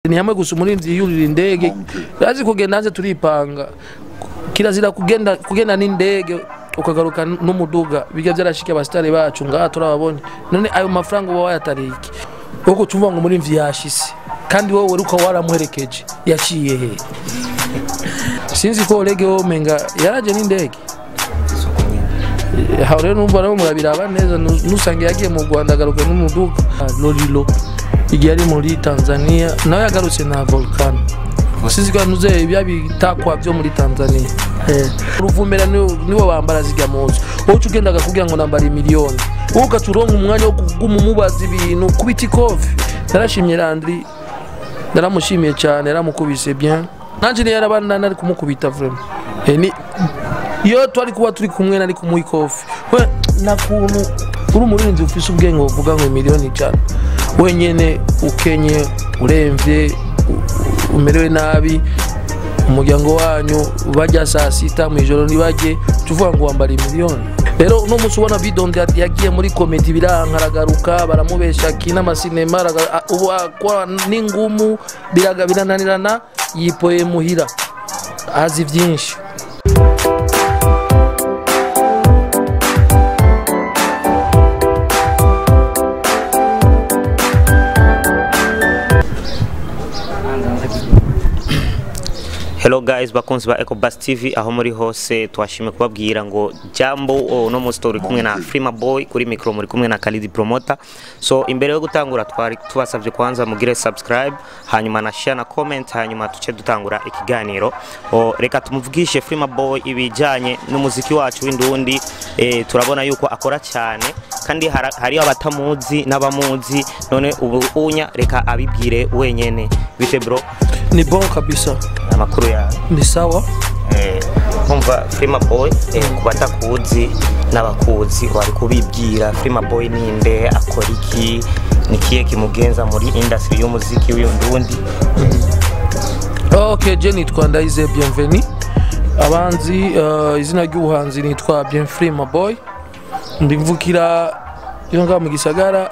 Ni hamwe gusa umurinzi yurira indege yazi kugenda hanze turipanga kirazira kugenda n'indege ukagaruka n'umuduga bijya byarashike abastari bacu ngaha turababonye. None ayo mafaranga uba wayatariye iki? Wowe tumva ngo umurinzi yashise kandi wowe uko waramuherekeje yaciye he? Sinzi ko Olege wo menga yaraje n'indege. Aho rero numva nabo murabiraba neza nusange yagiye mu Rwanda agaruka n'umuduga. Lolilo igihe ari muri Tanzania nawe yagarutse na volcano. Sinzi ko nuze ibya bitakwa byo muri Tanzania. Uruvumera niwo bambara zijya muzo. Wowe ugendaga kugira ngo nambara miliyoni. Wowe ugacuronka umwanya wo kuguma umubaza ibintu kubita ikofi. Narashimye Landry, naramushimiye cyane, yaramukubise bien. Nanje niyo yarabana nari kumukubita vraiment. Ni iyo twari kuba turi kumwe nari kumuha ikofi. We nakuntu uri umurinzi ufise ubwenge uvuga ngo miliyoni 100. Wenyene ukenye uremvye umerewe nabi umuryango wanyu bajya saa sita mu ijoro nibajye tuvuga ngo wambara miliyoni. Rero uno munsi ubona Bidonde yagiye muri comedy birankaragaruka baramubesha kina amasinema ubu akora n'ingumu birananirana yipoye muhira azi byinshi. Hello guys, bakunzi ba Ecobus TV aho muri hose twashimye kubabwira ngo jambo no mu story kumwe na Freema Boy kuri micro muri kumwe na Khalid Promoter. So imbere yo gutangura twari tubasabye kwanza mugire subscribe hanyuma na share na comment hanyuma tuce dutangura ikiganiro. Reka tumuvugishe Freema Boy ibijanye n'umuziki wacu w'indundi. Turabona yuko akora cyane kandi hari abatamuzi n'abamuzi, none ubu unya reka abibwire wenyene. Bite bro? Ni bon kabisa. Amakuru ya ni sawa. Kumva Freema Boy kubatakuzi n'abakuzi wari kubibwira Freema Boy ninde, akora iki, nikiye kimugenza muri industry y'umuziki w'indundi? Okay, je nitwa Ndaize Bienvenue. Abanzi izina ry'ubuhanzi nitwa Bien Freema Boy. Ndimvukira iyo ngaho mu gisagara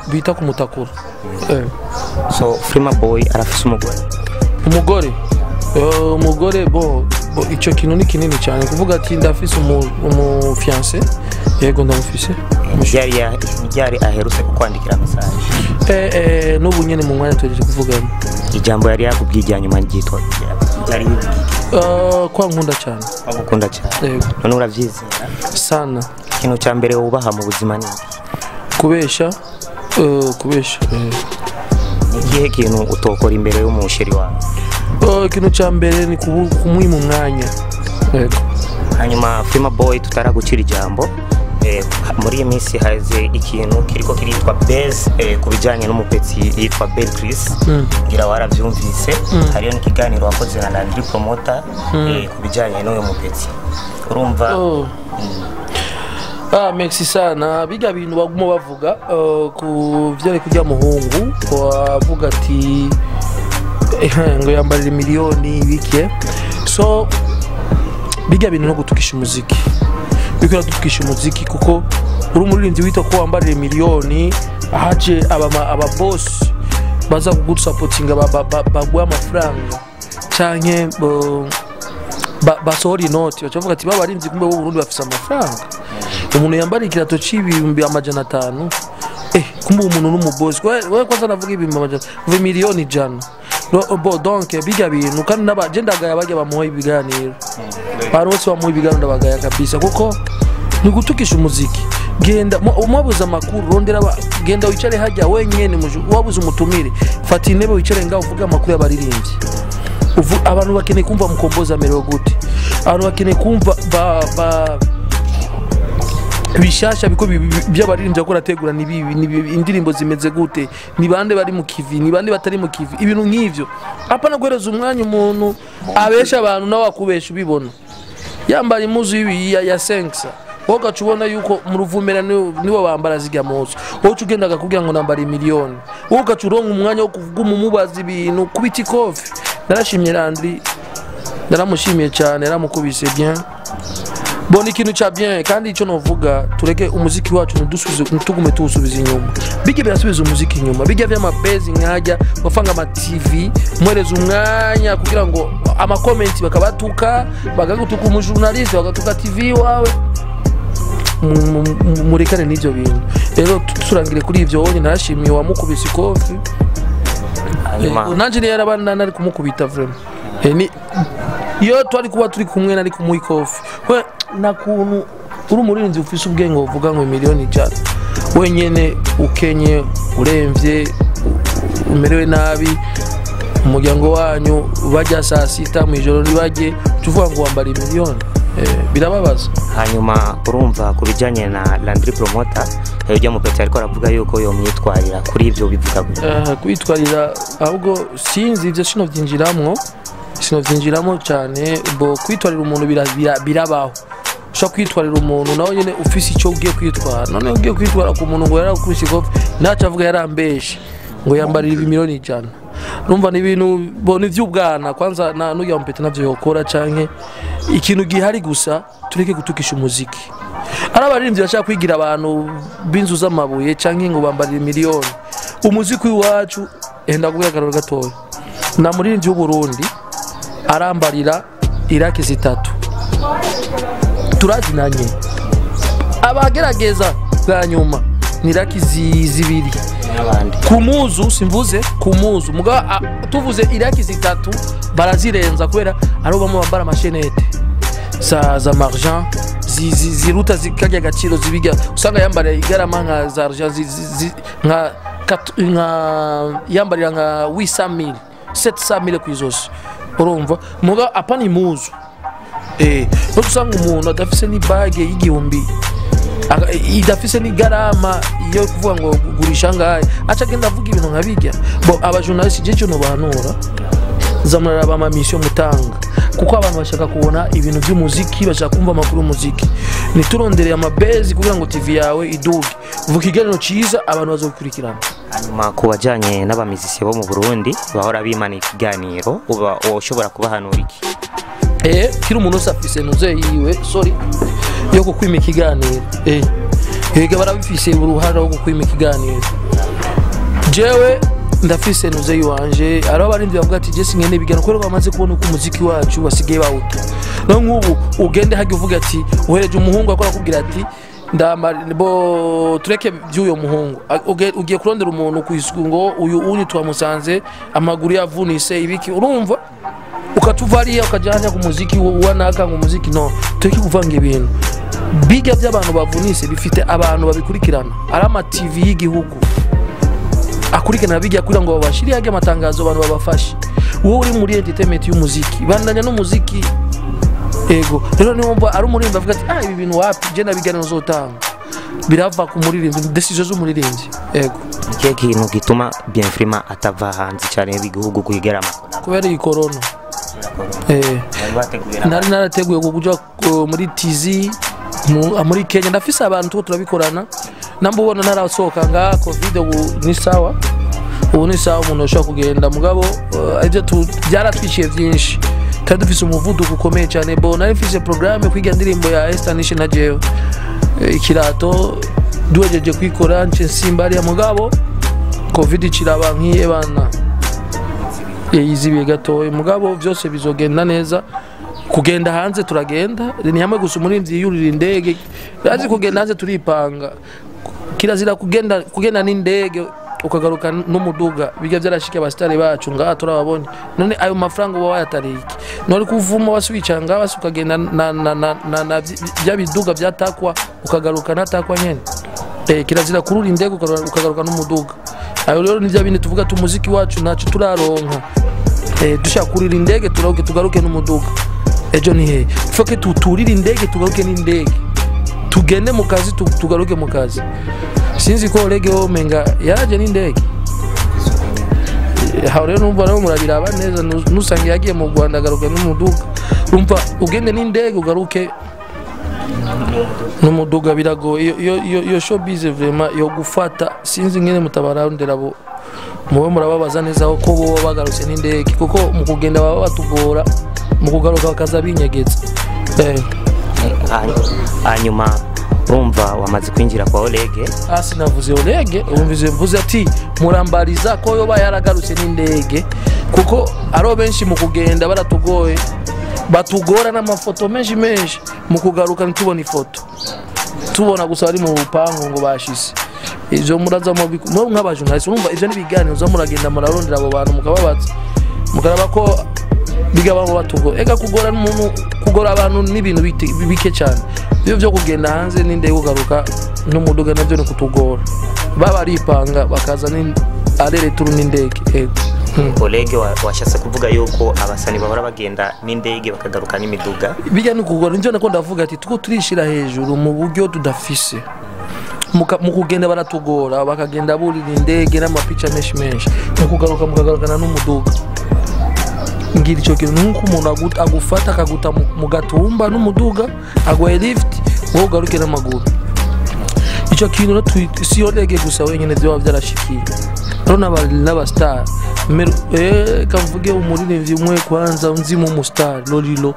bita ku Mutakura. So Freema Boy arafise umugore. Umugore umugore bo icyo kintu ni kinini cyane kuvuga ati ndafise umu fiancé. Yego ndamufise. Yari aherutse kukwandikira message. N'ubu nyene mu mwanya tugejeje kuvugana. Ijambo yari yakubwiye ijya nyuma ryitwa yari kwa nkunda cyane. Agukunda cyane. None uravyizera sana. Ikintu cya mbere wubaha mu buzima ni kubesha. Kubesha. Igihe kintu utokora imbere y'umusheri wawe? Ikintu cya mbere ni kumwima umwanya. Yego. Hanyuma Freema Boy tutaragucira ijambo, muri iyi minsi haze ikintu kiriko kiritwa Bez kubijanye n'umupetsi yitwa Bel Chris. Ngira waravyumvise. Hariyo n'ikiganiro wakoze na Landry Promoter kubijanye n'uyo mupetsi. Urumva? Merci sana. Bijya bintu baguma bavuga ku vyari kujya muhungu bavuga ati ngo yambarira miliyoni bike. So bijya bintu no gutukisha umuziki. Bikora dutukisha umuziki kuko uri umuririmbyi wita ko wambarira miliyoni ahaje aba boss baza kugusupportinga baguha amafaranga canke basohora inoti bacavuga ati babarinzi kumbe bo Burundi bafise amafaranga. Umuntu yambara ikirato c'ibihumbi 500 kumbe umuntu n'umuboss wewe kwanza navuga ibihumbi 500 miliyoni 100. Bo donc bijya bintu kandi n'abagenda bajya bamuha ibiganiro. Barose bamuha ibiganiro ndabagaya kabisa kuko ni gutukisha umuziki. Genda umwabuza amakuru rondera genda wicare hajya wenyene wabuze umutumire fata intebe wicare ngaho uvuga amakuru y'abaririmbyi. Abantu bakeneye kumva Mukombozi amerewe gute, abantu bakeneye kumva bishasha biko by'abaririmbyi akora tegura ni bibi indirimbo zimeze gute, ni bande bari mu kivi, ni bande batari mu kivi, ibintu nk'ivyo. Apana guhereza umwanya umuntu abesha abantu nawe akubesha ubibona yambara impuzu ya senksa wowe ugaca ubona yuko mu ruvumera niwo bambara zijya muzo. Wowe ugendaga kugira ngo nambara miliyoni. Wowe ugaca uronka umwanya wo kuguma umubaza ibintu kubita ikofi. Narashimye Landry, naramushimiye cyane, yaramukubise bien. Bon, ikintu ca bien kandi ico novuga, tureke umuziki wacu, ntudusubize, ntugume tuwusubiza inyuma. Bijya birasubiza umuziki inyuma, bijya vy'amabezi nkajya bafanga ama TV mwereza umwanya kugira ngo ama comment bakabatuka, bakagutuka umujournaliste, bagatuka TV wawe. Murekane n'ivyo bintu. Rero turangire kuri ivyo wonye, narashimiye uwamukubise ikofi. Hanyuma Nanje niyo yarabana nari kumukubita vraiment. Ni iyo twari kuba turi kumwe nari kumuha ikofi. We nakuntu uri umurinzi ufise ubwenge uvuga ngo 100,000,000, wenyene ukenye, uremvye, umerewe nabi, umuryango wanyu bajya saa sita mu ijoro ntibajye, tuvuga ngo wambara 1,000,000, birababaza. Hanyuma urumva ku bijyanye na Landry Promoter, ujya mu peti ariko aravuga yuko yomwitwarira kuri ibyo, bivuga gute? Kwitwarira ahubwo sinzi ibyo, sinovyinjiramwo cyane. Bo kwitwarira umuntu birabaho. Ushobora kwitwarira umuntu nawe nyene ufise icyo ugiye kwitwara. None ugiye kwitwara ku muntu ngo yarakubise ikofi, ntacyo avuga, yarambeshe ngo yambarira 100,000,000. Urumva ni ibintu bo ni ivy'ubwana kwanza, na n'ujya mpete navyo yokora. Canke ikintu gihari gusa, tureke gutukisha umuziki. Ari abaririmbyi bashaka kwigira abantu b'inzu z'amabuye canke ngo bambarire 1,000,000. Umuziki w'iwacu, enda kuvuga akarorero gatoya, na muririmbyi w'Uburundi arambarira iraki 3 turazinanye, abagerageza bwa nyuma ni iraki 2 n'abandi ku muzu, simvuze ku muzu muga tuvuze iraki 3 barazirenza, kubera ari bamwe bambara amashenete za margent ziruta zikarya agaciro zibiga. Usanga yambara igarama nka za argent nka nka yambarira nka 800,000, 700,000 kwizosi. Urumva muga apana imuzu, no usanga umuntu adafise ni bage y'igihumbi, idafise n'igarama yo kuvuga ngo gurisha ngahe, aca agenda avuga ibintu nka bijya. Bo abajournaliste, je cyo nobahanura, zamuraraba ama mission mutanga, kuko abantu bashaka kubona ibintu by'umuziki, bashaka kumva amakuru y'umuziki. Niturondereye amabezi kugira ngo TV yawe iduge, vuga ikiganiro ciza, abantu bazokurikirana. Hanyuma ku bajyanye n'abamizisiye bo mu Burundi bahora bimana ikiganiro, uba ushobora kubahanura iki? Kiri umuntu wese afise nuze yiwe, sorry, yo kukwima ikiganiro. Ega barabifise uruhara rwo kukwima ikiganiro. Jewe ndafise nuze yiwanje. Hariho abarindi bavuga ati je sinkene ibiganiro, kubera ko bamaze kubona uko umuziki wacu basigaye bawuta. No nk'ubu ugende hajya uvuga ati uhereje umuhungu akora akubwira ati ndamara bo tureke by'uyo muhungu. Ugiye kurondera umuntu ku isuku ngo uyu unyu twamusanze amaguru yavunise ibiki, urumva ukatuvariya ukajyana ku muziki wa naka ngo umuziki. No tureke kuvanga ibintu bijya by'abantu bavunise, bifite abantu babikurikirana, ari ama TV y'igihugu akurikirana bijya kugira ngo babashire yage amatangazo, abantu babafashe. Wowe uri muri entertainment y'umuziki, bandanya n'umuziki. Ego rero niyo mva ari umuririmbyi avuga ati ibi bintu wapi, je nabiganiro nzotanga, birava ku muririmbyi, decision z'umuririmbyi. Ego. Ikihe kintu gituma Bienfrima atava hanze cyane y'igihugu kuhigera amakuru? Kubera iyi corona. Nari narateguye kuja muri TZ, muri Kenya ndafise abantu tuko turabikorana, namba ubona narasohoka nga covid. Ubu ni sawa, ubu ni sawa, umuntu ashobora kugenda. Mugabo ivyo byaratwishiye byinshi, twari dufise umuvuduko ukomeye cyane. Bo nari mfise programme kwiga indirimbo ya Esther Nish na jewe, ikirato duhejeje kwikora nce nsimba ariya, mugabo covid kiraba nkiye bana yizibiye gatoya. Mugabo byose bizogenda neza. Kugenda hanze turagenda, ni hamwe gusa umurinzi yurira indege azi kugenda hanze turipanga. Kirazira kugenda n'indege ukagaruka n'umuduga, bijya byarashike abasitari bacu ngaha turababonye. None ayo mafaranga uba wayatariye iki? None kuvuma wasubica ngaha basi ukagenda na bya biduga byatakwa ukagaruka natakwa nyene. Kirazira kurura indege ukagaruka n'umuduga. Ayo rero ni bya bindi tuvuga tu umuziki wacu ntaco turaronka. Dushaka kurira indege tugaruke, tugaruke n'umuduga, ejo ni hehe? Foke tuturire indege tugaruke n'indege, tugende mu kazi, tugaruke mu kazi. Sinzi ko rege wo menga yaraje n'indege. Aho rero numva nabo murabiraba neza, nusange yagiye mu Rwanda agaruka n'umuduga. Urumva ugende n'indege ugaruke n'umuduga, biragoye. Iyo showbiz vraiment yo gufata, sinzi ngene mutabarondera bo mube murababaza neza ko bo bagarutse n'indege, kuko mu kugenda baba batugora, mu kugaruka bakaza binyegeza. Hanyuma urumva wamaze kwinjira kwa Olege. Sinavuze Olege, urumvise mvuze ati murambariza ko yoba yaragarutse n'indege, kuko aro benshi mu kugenda baratugoye, batugora n'amafoto menshi menshi, mu kugaruka ntitubona ifoto, tubona gusa bari mu rupangu ngo bashise. Ivyo muraza mu nk'abajournaliste, urumva ivyo n'ibiganiro zo muragenda murarondera abo bantu mukababaza, mukaraba ko bigabamo batugo. Ega kugora n'umuntu, kugora abantu n'ibintu bike cyane. Ibyo byo kugenda hanze n'indege kugaruka n'umuduga navyo ni kutugora. Baba aripanga bakaza ni arere turu n'indege. Ego. Olege washatse kuvuga yuko abasani bahora bagenda n'indege bakagaruka n'imiduga. Bijya ni kugora, nivyo nako ndavuga ati tuko turishira hejuru mu buryo tudafise. Mu kugenda baratugora bakagenda burira indege n'amapica menshi menshi, mu kugaruka mukagarukana n'umuduga. Ngira ico kintu nuko umuntu agufata akaguta mu gatumba n'umuduga agwaye lift wowe ugaruke n'amaguru. Ico kintu si Olege gusa wenyene vyoba vyarashikiye, rero n'aba star kamvuge umuririmbyi umwe kwanza nzi mu star Lolilo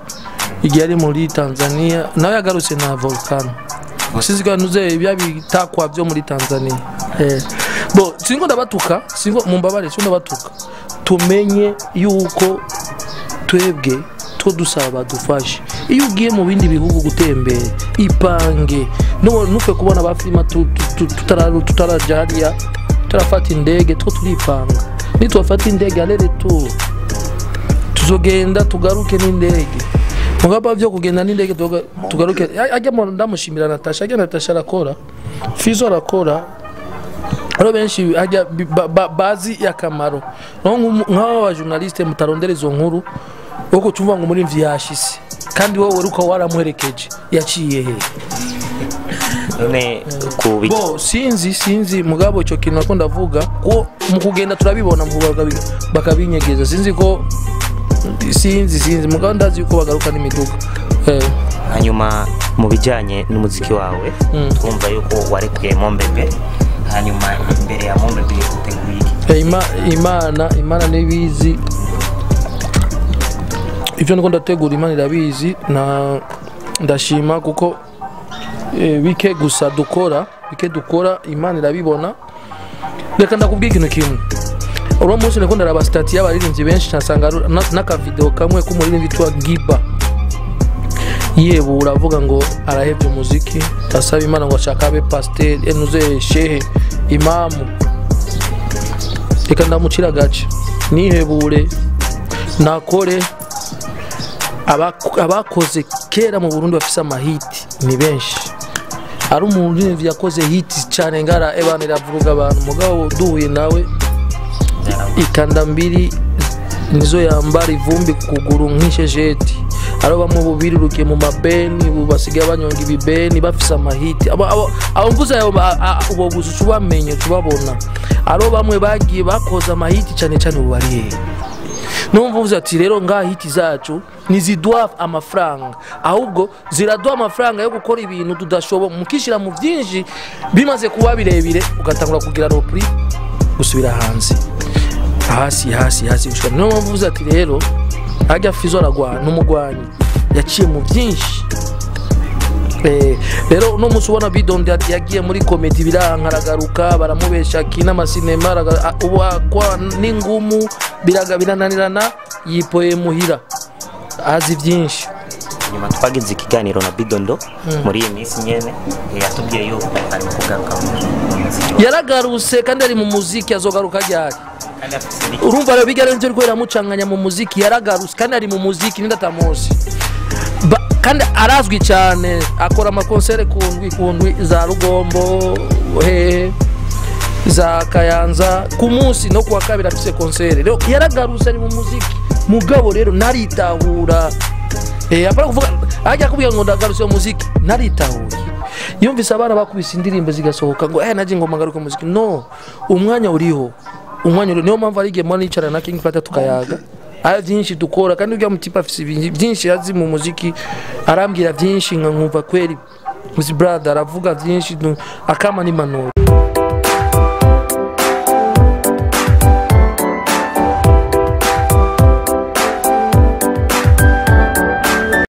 igihe ari muri Tanzania nawe yagarutse na Volcano. Sinzi ko nuze ibya bitakwa byo muri Tanzania. Bo singo ndabatuka, singo mumbabare singo ndabatuka. Tumenye yuko twebwe two dusaba dufashe. Iyo ugiye mu bindi bihugu gutembera ipange, nufe kubona abafilima tutaraja hariya turafata indege, two turipanga. Nitwafata indege aller retour tuzogenda tugaruke n'indege. Mugaba byo kugenda n'indege tugaruke. Ajya ndamushimira Natasha, ajya Natasha arakora, Fizo arakora. Aro benshi ajya bazi yakamaro. Nk'aba ba journaliste mutarondera izo nkuru uko tumva ngo muri mvi yashise, kandi wowe uruko waramuherekeje yaciye he? None kubi bo sinzi mugabo ico kintu nako ndavuga ko mu kugenda turabibona mu bakabinyegeza. Sinzi ko sinzi mugabo ndazi yuko bagaruka n'imiduga. Hanyuma mu bijanye n'umuziki wawe twumva yuko warekuye Mombebe, hanyuma imbere ya Mombebe uteguye iki? Imana nibizi ivyo niko ndategura, Imana irabizi na ndashima kuko bike gusa dukora, bike dukora Imana irabibona. Reka ndakubwira ikintu kimwe. Uwo munsi niko ndaraba stati y'abaririmbyi benshi nsanga n'aka video kamwe k'umuririmbyi witwa Giba. Yebura avuga ngo arahevye umuziki, asaba Imana ngo ashaka abe pasteur, enuze shehe, imamu. Reka ndamucira gace. Nihebure nakore abakoze kera mu Burundi bafise amahiti ni benshi. Ari umuntu yakoze hiti cyane ngara ebana iravuga abantu, mugabo duhuye nawe ikanda mbiri nizo yambara ivumbi kuguru nk'ishejeti. Aro bamwe bubirurukiye mu mabeni basigaye banyonga ibibeni bafise amahiti. Abo mvuze ayo ubo buzu tubamenye tubabona. Aro bamwe bagiye bakoze amahiti cyane cyane ubu bari hehe? Numva uvuze ati rero ngaha hiti zacu ntiziduha amafaranga, ahubwo ziraduha amafaranga yo gukora ibintu tudashoboye, mukishira mu byinshi bimaze kuba birebire ugatangura kugira repri gusubira hanze hasi hasi hasi gushika. Numva uvuze ati rero ajya Fizo aragwana n'umugwanyi yaciye mu byinshi. Rero no munsi ubona Bidondo yagiye muri comedy birankaragaruka baramubesha kina amasinema ubu akwa n'ingumu birananirana yipoye muhira azi byinshi. Nyuma twagize ikiganiro na Bidondo muri iyi minsi nyene yatubwiye yuko ari kugaruka mu muziki. Yaragarutse kandi ari mu muziki, azogaruka ryari? Urumva rero bigarenze rwo yaramucanganya mu muziki, yaragarutse kandi ari mu muziki n'indatamuzi. Kandi arazwi cyane akora amakonsere kundwi za Rugombo hehe za Kayanza ku munsi no kuwa kabiri afise konsere. Rero yaragarutse ari mu muziki, mugabo rero naritahura. Apara kuvuga ajya kubwira ngo ndagarutse mu muziki, naritahuye. Yumvise abana bakubise indirimbo zigasohoka ngo naje ngo magaruke mu muziki. No, umwanya uriho. Umwanya uriho. Niyo mpamvu ari igihe mbona yicara na King Plata tukayaga. Aya byinshi dukora kandi ujya mutipa afise byinshi azi mu muziki, arambwira byinshi nkumva kweri. Muzi brother aravuga byinshi akama n'impanuro.